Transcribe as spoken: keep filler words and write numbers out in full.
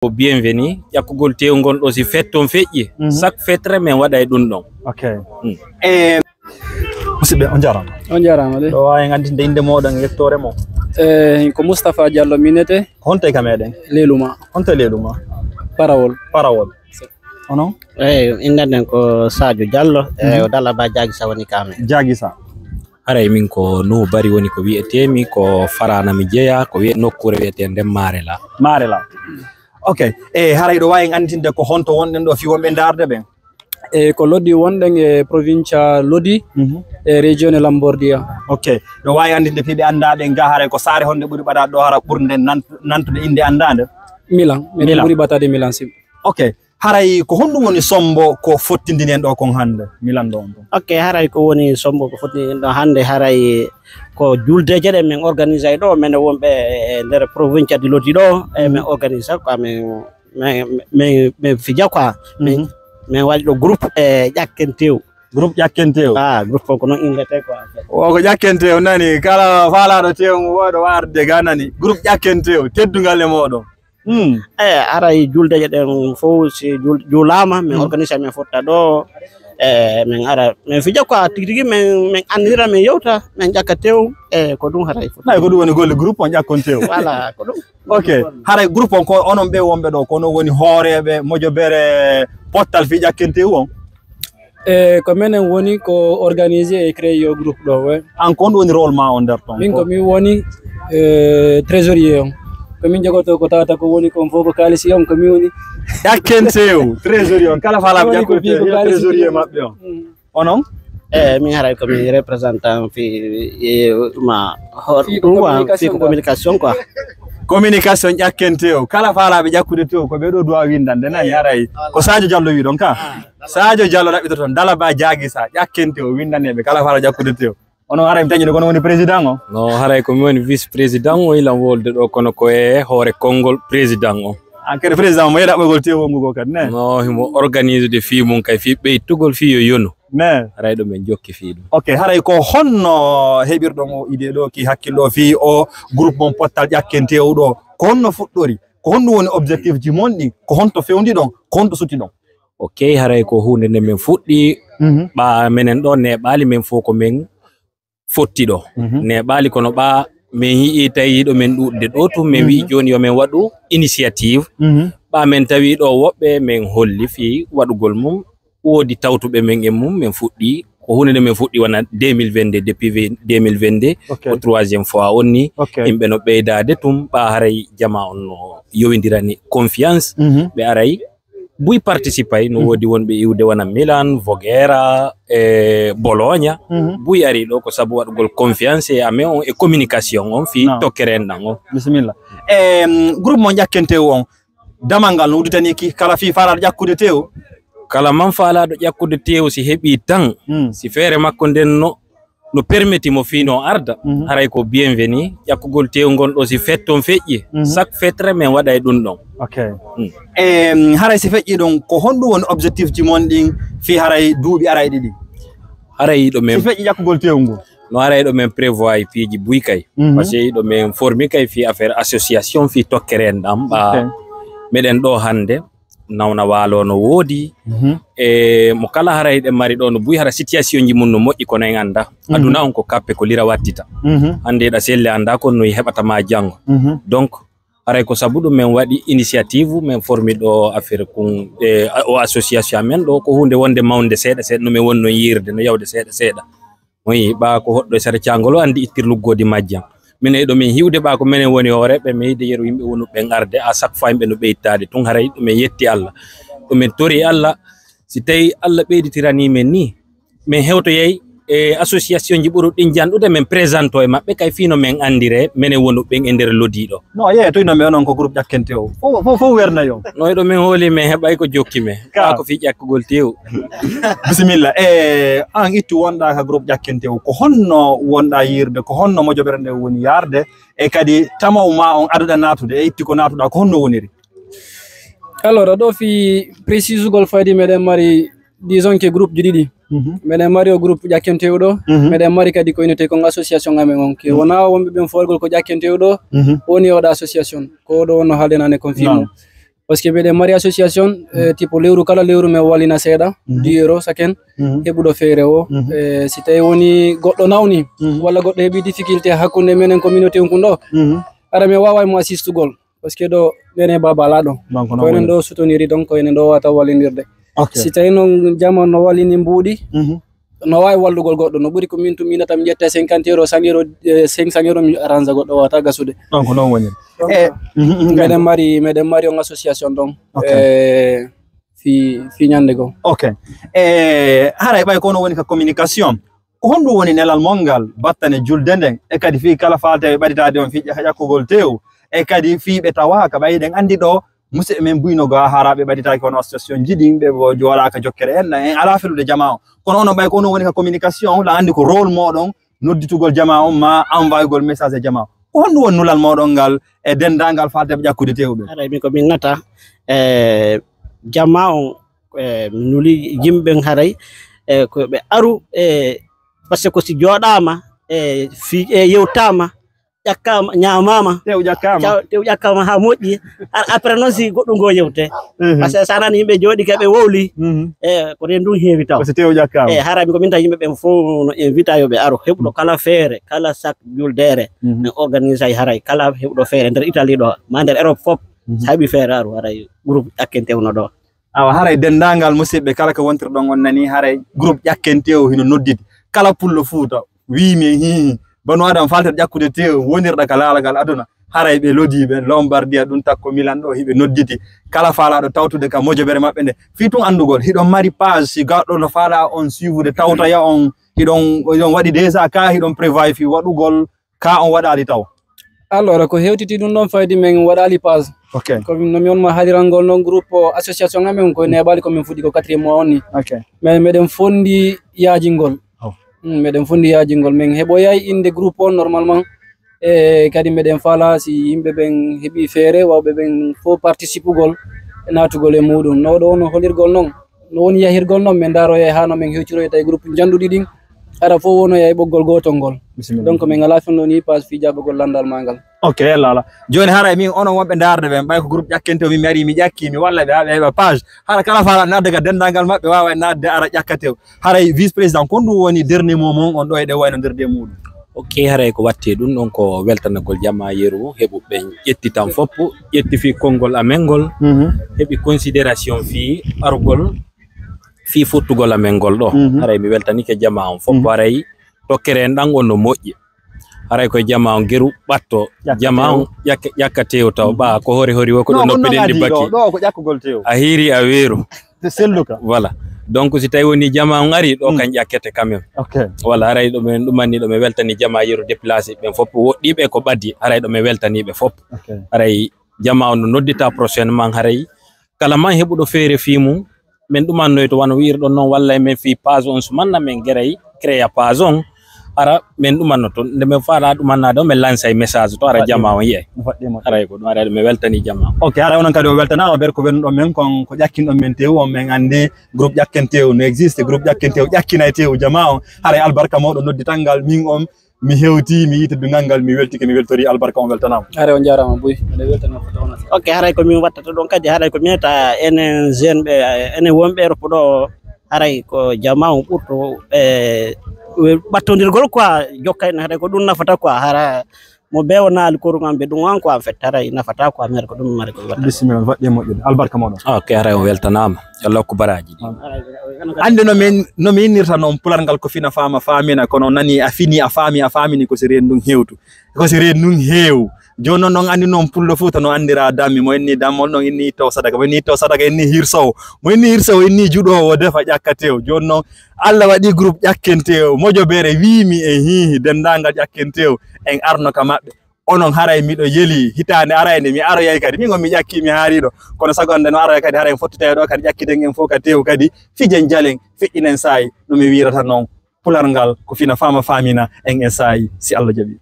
Ko bienvenue, ƴakkugol teew ngol ɗo, si fête on feƴƴi, mhm, chaque fête rek min waɗa e ɗum ɗon. Ok. Mm. E, musidɓe, on njaaraama. On njaaraama de. Ɗo waawi anndinde innde mooɗon e yettoore mon? Eh, ko Moustapha Diallo minete. Honto e ka meɗen? Leluma. Honto e Leluma? Parawol. Parawol. Onon? Eyi, innde nden ko Sadio Diallo, e, mhm, o Dalla Ba Jagisa woni ka men. Jagisa. Haray min ko Nuhu Bari woni ko wi'etee mi, ko Farana mi jeyaa, ko wi'e nokkuure wi'etee nden Marela. Marela. Ok. E haray ɗo waawi anndinde ko honto wonɗen ɗo fii wonɓe ndaarde ɓen? E ko Lodi wonɗen e provincia Lodi, mhm, e regione Lombardia. Ok. Ɗo waawi anndinde fii ɓe anndaa ɓen ga haray ko saare honde ɓuri ɓadaade ɗo hara ɓurnde nan-, nantude innde anndaande? Milan. Milan. Milan. Ɓuri ɓataade Milan si. Ok. Haray ko honɗum woni sombo ko fottindini en ɗo kon hannde? Mi lanndo on ɗum. Ok, haray ko woni sombo ko fottindini en ɗo hannde, haray ko juldeeje ɗe min organise ɗo, minen wonɓe e nder provincia di Lodi ɗo, e min organise quoi, min, min, min, min fija quoi. Min, mhm, min waɗi ɗo groupe e Ƴakken Tew. Groupe Ƴakken Tew. Ah, groupe on ko non innde tee quoi, en fait. O ko Ƴakken Tew nani, kala faalaaɗo tew mo wooɗo waarde ga nani. Groupe Ƴakken Tew, teddungal e mooɗon. Hmm. Eyi, haray juldeeje ɗen fof, si jul-, juulaama, min, hmm, organise, min fotta ɗo. E min ara, min fija quoi, tigi tigi, min, min anndira, min yewta, min ƴakka tew. E ko ɗum haray fof. Nayi ko ɗum woni golle groupe on, Ƴakken Tew. Voilà, ko ɗum. Ok. Haray groupe on ko onon ɓe wonɓe ɗo, ko onon woni hooreeɓe mojobere pottal fii Ƴakken Tew on? E ko minen woni ko organise e créer yo groupe ɗo, we. An ko honɗum woni rôle ma on nder ton? Min ko min woni, e, trésorier on. Ko min jogoto ko tawata ko woni kon fof ko kaalisi on, ko min woni. Ƴakken Tew, trésorier on. Kala faalaaɓe ƴakkude tew, ko kaalisi trésorier maɓɓe on. Mm. Onon? E min haray ko min représentant fii, e, ma, hor-, fii ko ɗum wa-, communication fii ko quoi. Communication quoi. Communication Ƴakken Tew. Kala faalaaɓe ƴakkude tew, ko ɓe ɗo duwa winndande, nani haray. Ko Sadio Diallo wi ɗon ka? Ah. Sadio Diallo ɗaɓɓito toon, Dalla Ba Jagisa, Ƴakken Tew, winndaneeɓe, kala faalaaɓe ƴakkude tew. Onon haray mi taƴi ko onon woni président on? No, haray ko mi woni vice président on, ilam wolde ɗo, kono ko e hoore konngol président on. An kadi président mo yeɗa ɓoygol tew on ngu ko kadi, ne? No, himo organise de fii mum kay, fii ɓeytugol, fii yo yonu. Ne? Haray ɗo min jokki fii ɗum. Ok, haray ko honno heɓirɗon o idée ɗo, ki hakkillo fii o groupe mon pottal Ƴakken Tew ɗo? Ko honno fuɗɗori? Ko honɗum woni objectif ji mon ɗin? Ko honto fewndi ɗon? Ko honto suti ɗon? Ok, haray ko huunde nde min fuɗɗi, mhm, ɓa minen ɗo neeɓaali, min fof ko min fotti ɗo. Mhm. Neeɓaali kono ɓa min yi'i tawi hiɗo min ɗuuɗde ɗo tun, min wi'i, mhm, jooni yo min waɗu initiative. Mhm. Ɓa min tawi ɗo woɓɓe min holli fii waɗugol mum, woodi tawtuɓe min e mum, min fuɗɗi. Ko huunde nde min fuɗɗi wona deux mille vingt-deux, depuis ve-, deux mille vingt-deux, ok, ko troisième fois on ni. Ok. Yimɓe no ɓeydaade tun, ɓa haray jamaa on no yowindirani confiance. Mhm. Ɓe aray buy participay, no, mhm, woodi wonɓe iwde wona Milan, Voghera, e Bologna. Mhm. Buy ari ɗo ko sabu waɗugol confiance e amen on e communication on fii, naam, tokkere en ɗan on. Bisimilla. Em, groupe mon Ƴakken Tew on, damal ngal no udditanii ki kala fii faalaaɗo ƴakkude tew? Kala man faalaaɗo ƴakkude tew, si heɓii tan, hmm, si feere makko nden no, no permeti mo fii no arda, mhm, haray ko bienvenue. Ƴakkugol tew ngol ɗo, si fête on feƴƴi, mhm, chaque fête rek min waɗa e ɗum ɗon. Ok. Hmm. Em, haray si feƴƴi ɗum, ko honɗum woni objectif ji mon ɗin fii haray duuɓi arayɗi ɗi? Haray ɗo min, si feƴƴi ƴakkugol tew ngu? No, haray ɗo min prévoir e piiji buy kay. Mhm. Parce que ɗo min formi kay fii affaire association, fii tokkere en ɗan. Ɓa, ok, meɗen ɗo hannde, Nawna Waalo no woodi. Mhm. E mo kala haray ɗen mari ɗo no buy hara situation ji mum no moƴƴi kono en annda. Mhm. Aduna on ko kappe, ko lira wattita. Mhm. Hannde ɗa selli annda kon no heɓata ma janngo. Mhm. Donc, haray ko sabu ɗum min waɗi initiative, min formi ɗo affaire kun, e, o association amen ɗo, ko huunde wonde mawnde seeɗa seeɗa, no min woni non yiirde, no yawde seeɗa seeɗa. Oyi, ɓa ko hoɗɗo e sara caangol o anndi ittir luggoodi majjam. Minen e ɗo min hiwde ɓa ko minen woni hooreeɓe, min yiɗde yeru yimɓe wonuɓe ɓen arde, à chaque fois yimɓe no ɓeytaade tun, haray ɗo min yetti Allah. Ɗo min tori Allah, si tawi Allah ɓeyditiranii men ni, min hewtoyay e association ji ɓuruɗi ɗin janɗude, min présente e maɓɓe, kay fii no min anndire, minen wonuɓe ɓen e nder Lodi ɗo. No, yee, to ino mi onon ko groupe Ƴakken Tew. Fof, fof, fof werna yo. No, e ɗo min hooli, min heɓay ko jokki min. Ka. Ɓa ko fii ƴakkugol tew. Bisimilla. E, an ittu wonɗa ka groupe Ƴakken Tew. Ko honno wonɗa yiirde? Ko honno mojobere nde woni yaarde? E kadi tamaw ma on aduɗa naatude, e itti ko naatuɗa, ko honno woniri? Alors, ɗo fii précisugol fayde meɗen mari disons que groupe ji ɗiɗi. Mhm. Meɗen mari o groupe Ƴakken Tew ɗo. Mhm. Meɗen mari kadi ko innetee kon association amen on. Ke, mhm, wona wonɓe ɓen forgol ko Ƴakken Tew ɗo. Mhm. Woni oɗo association. Ko oɗo wonno haaldenani kon fii mum. Non. Parce que mbeɗen mari association, eh, tipo lewru kala lewru men wallina seeɗa, dix euros saken, heɓuɗo feere o. Eh, si tawi woni goɗɗo nawni, walla goɗɗo heɓi difficulté hakkunde menen communauté on kun ɗo, ara men wawa mo assistugol. Parce que ɗo menen baba ala ɗo. Donc, ko enen ɗo soutenir, donc ko enen ɗo wata wallindirde. Ok. Si tawi noon jama no wallini mbuuɗi, no waawi wallugol goɗɗo. No ɓuri ko min tun mi nata mi ƴetta cinquante euros, cent euros, eh, cinq cents euros mi arrange goɗɗo wata gasude. Donc, noon woni. Donc, eh, meɗen mari, meɗen mari on association ɗon. Ok. Eh, fi, fi ñande goo. Ok. Eh, haray ɓay ko no woni ka communication. Ko honɗum woni nelal mon ngal battane julde nden? E kadi fii kala faalteeɓe ɓaditaade on fii ƴa-, ƴakkugol teewu. E kadi fii ɓe tawaaka ɓay eɗen anndi ɗo musidɓe men buyno ga haraɓe ɓaditaaki kono association jiɗi ɓe bo jooɗaaka jokkere en, en alaa felude jama o. Kono onon ɓay ko onon woni ka communication, la anndi ko rôle moɗon nodditugol jama on ma envoygol message e jama o. Ko honɗum woni nulal moɗon ngal e denndaangal faalteeɓe ƴakkude teewu ɓe? Haray min ko min nata, e, jama on, e, mi nuli yimɓe ɓen haray, e, ko ɓe aru, e, parce que ko si jooɗaama, e, fi, e, yewtaama, ƴakkaama, ñaamaama. Teew ƴakkaama. Caw-, teew ƴakkaama haa moƴƴi. A-, après noon si goɗɗum ngoo yewte. Mhm. Parce que so a nani yimɓe jooɗii ka ɓe wowli, mhm, e, ko reen ɗum heewi taw. Parce que teew ƴakkaama. E, haray ko min tan yimɓe ɓen fof no invita yo ɓe aro. Heɓuɗo kala feere, kala sak juldeere, mhm, en organise ay haray kala heɓuɗo feere nder Italie ɗo, ma nder Europe fof. Mhm. So heɓi feere aro, haray groupe ƴakken teew no ɗo. Awa, haray denndaangal musidɓe kala ko wontirɗon on nani, haray groupe ƴakken teew hino nodditi. Kala pullo Fuuta wiimi e hiihi, banu Adam falter ƴakkude teew wonirɗa ka laalagal aduna. Haray ɓe lodii ɓe Lombardia ɗum takko Milan ɗo hiɓe nodditi. Kala faalaaɗo tawtude ka mojobere maɓɓe nde. Fii tun anndugol, hiɗon mari page si gaɗɗo no faalaa on suivude tawtoya on, hiɗon, hiɗon waɗi déjà ka hiɗon prévoit fii waɗugol ka on waɗaali taw? Alors, ko hewtiti ɗum ɗon faydi men waɗaali page. Ok. Ko no mi on ma halirangol noon groupe o, association amen ko neeɓaali ko min fuɗɗi ko quatrième mois on ni. Ok. Mais meɗen fondi yaajingol. Oh. Mm, meɗen fondi yaajingol. Min heɓoyay innde groupe on normalement. E kadi meɗen faala si yimɓe ɓen heɓi feere, wawɓe ɓen fof participugol e naatugol e muɗum. No ɗo no holirgol noon. No woni yahirgol noon, min ndaaroyay haa no min hewtiroyta e groupe janɗuɗi ɗin. Hara fof wonoya e ɓoggol gootol ngol. Bisimilla. Donc, min ngalaa fenndo ni page fii jaabagol lanndal maa ngal. Ok, yalla ala. Jooni haray min onon wonɓe ndaarde ɓen, ɓay ko groupe ƴakkente o min mi ari mi ƴakki, mi walla ɓe haa ɓe heɓa page. Hara kala faalaaɗo naatde ka denndaangal maɓɓe waawa naatde ara ƴakka teew. Haray vice président, ko ɗum woni dernier mot mon on ɗo e ɗe wayno nder de muɗum? Ok, haray ko watte ɗum ɗon ko weltanagol jama yeru, heɓuɓe ƴetti tan fof, ƴetti fii konngol amen ngol, mhm, heɓi considération fii argol, fii futtugol amen ngol ɗo. Mhm. Haray mi weltanike jama on fof, mhm, haray tokkere en ɗan on no moƴƴi. Haray ko jama on geru ɓatto, ƴakka jama on teew. Ƴakka, ƴakka teew taw, mhm, ɓa ko hori hori wo ko non, ɗum no ko non peɗen ɗi adi baki. Ɗo, ɗo ko ƴakkugol teew. A hiiri a weeru. Te selluka. Voilà. Donc, si tawi woni jama on ari, ɗo, mm, kan ƴakkete quand même. Ok. Voilà, haray ɗo men ɗumanni ɗo men weltani jama yeru déplacé ɓen fof woɗɗiɓe ko ɓaddi. Haray ɗo men weltaniɓe fof. Ok. Haray jama on no noddita prochainement haray. Kala man heɓuɗo feere fii mum, men ɗumannoy to wano wi'irɗon noon, walla e men fii page on sumanna men geray, créa page on. Hara men ɗumanno to, nde men faala ɗumannaade on, men lansay message to, hara jama on yi'ay. No faɗɗi mo. Haray ko ɗum, haray mi weltani jama on. Ok, haray onon kadi o weltanaama, ber ko wennuɗon men kon, ko ƴakkinɗon men teewu on, men anndi groupe ƴakken teewu no existe, groupe ƴakken teewu ƴakkinay teewu jama on. Haray albarka mawɗo noddital ngal, min on, mi hewti, mi yi'i teddungal ngal, mi weltike, mi weltori albarka on weltanaama. Haray on jaaraama buy, mbiɗa weltana ko tawna. Ok, haray ko min wattata ɗon kadi, haray ko min ta enen jeune ɓe, enen wonɓe Europe ɗo, haray ko jama on ɓurto, e, ɓattondirgol quoi, jokkay, haray ko ɗum nafata quoi, hara mo beewo naali korum am ɓe ɗum on quoi, en fait, haray nafata quoi, mere ko ɗum mari ko watta. Bisimilla, waɗɗi e moƴƴude. Albarka moɗon. Ok, haray on weltanaama. Yo Allah hokku baraaji ɗi. Annde no min, no mi innirta noon pular ngal ko fina faama faamina, kono nani a fini a faami, a faamini ko si reen ɗum hewtu. Ko si reen ɗum heew. Jooni noon, noon anndi noon pullo Fuuta no anndira dammi. Mo inni dammol, noon inni ittoowo sadaka. Mo inni ittoowo sadaka, inni hirsowo. Mo inni hirsowo, inni juɗoowo, defa ƴakka teew. Jooni noon, Allah waɗi groupe ƴakken teew. Mojobere wiimi e hiihi denndaangal ƴakken teew. En arno ka maɓɓe. Onon haray miɗo yeli hitaande arayde mi aroyay kadi. Min on mi ƴakki mi haariɗo. Kono sago ande no aroya kadi haray en fottitay ɗo kadi ƴakkiten en fof ka teew kadi. Fijen jalen, feƴƴinen saayi. No mi wiirata noon. Pular ngal ko fina faama faamina en e saayi si Allah jaɓi.